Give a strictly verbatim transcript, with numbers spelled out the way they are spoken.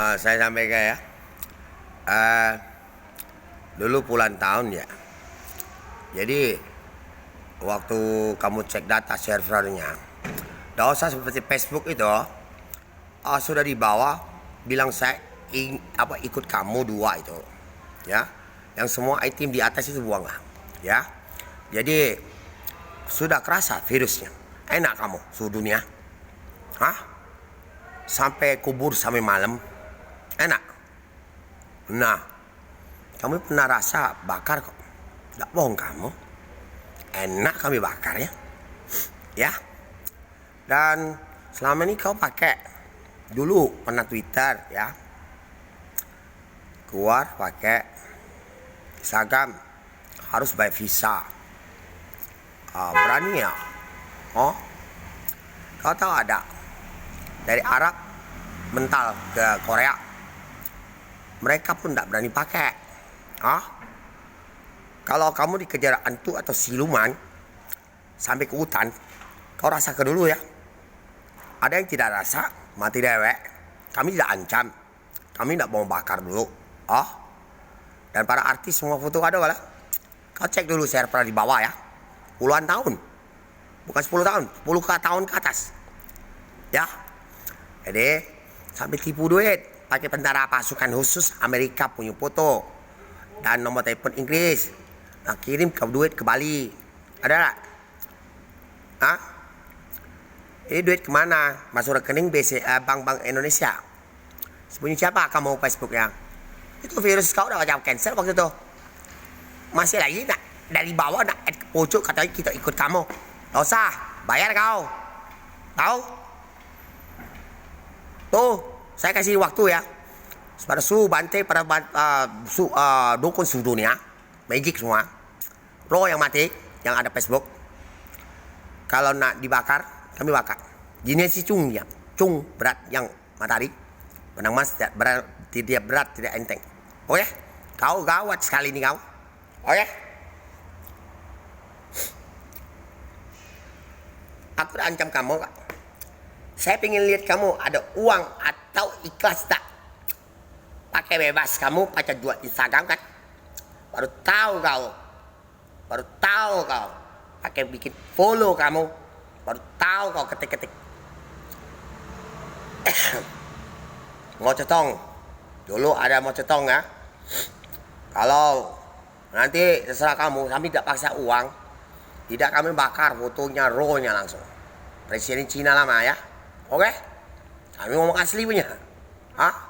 Ah, saya sampaikan ya. Eh, dulu puluhan tahun ya. Jadi waktu kamu cek data servernya, dak usah seperti Facebook itu, ah, sudah di bawah bilang saya ing- apa ikut kamu dua itu, ya. Yang semua item di atas itu buanglah, ya. Jadi sudah kerasa virusnya. Enak kamu suhu dunia, hah? Sampai kubur sampai malam, enak. Nah, kami pernah rasa bakar kok. Dak bohong kamu. Enak kami bakar ya. Ya. Dan selama ini kau pakai dulu pernah Twitter ya. Keluar pakai Instagram harus bayar visa. Ah, berani ya. Oh. Kau tahu ada dari Arab mental ke Korea. Mereka pun tak berani pakai. Ah. Kalau kamu dikejar antu atau siluman sampai ke hutan, kau rasa ke dulu ya. Ada yang tidak rasa, mati dewek. Kami tidak ancam. Kami tidak mau bakar dulu. Oh. Dan para artis semua foto ada lah. Kau cek dulu server di bawah ya. Puluhan tahun. Bukan sepuluh tahun, sepuluh ke tahun ke atas. Ya. Jadi sampai tipu duit pakai tentara pasukan khusus Amerika punya foto dan nomor telepon Inggris. Nah, kirim ke duit ke Bali. Ada tak? Hah? Ini duit kemana? Masuk rekening B C A, bank-bank Indonesia. Sembunyi siapa kamu Facebooknya? Itu virus kau dah macam cancel waktu itu. Masih lagi nak dari bawah nak add ke pojok katanya kita ikut kamu. Tak usah, bayar kau. Tahu? Tuh, saya kasih waktu ya. Pada su bantai pada ban- ah, su ah, dukun su dunia, magic semua. Roh yang mati yang ada Facebook. Kalau nak dibakar, kami bakar. Jenis si cung ya. Cung berat yang matahari. Benang emas tidak berat, tidak berat, tidak enteng. Oke? Kau gawat sekali ni kau. Oke? Aku dah ancam kamu, Kak. Saya pengen lihat kamu ada uang atau ikhlas tak? Pakai bebas kamu pacar jual Instagram kan? Baru tahu kau. Baru tahu kau. Pakai bikin follow kamu. Baru tahu kau ketik-ketik. Mau cetong. Dulu ada mau cetong ya. Kalau nanti terserah kamu, kami tidak paksa uang. Tidak kami bakar fotonya, rohnya langsung. Presiden Cina lama ya. Oke? Kami ngomong asli punya. Hah?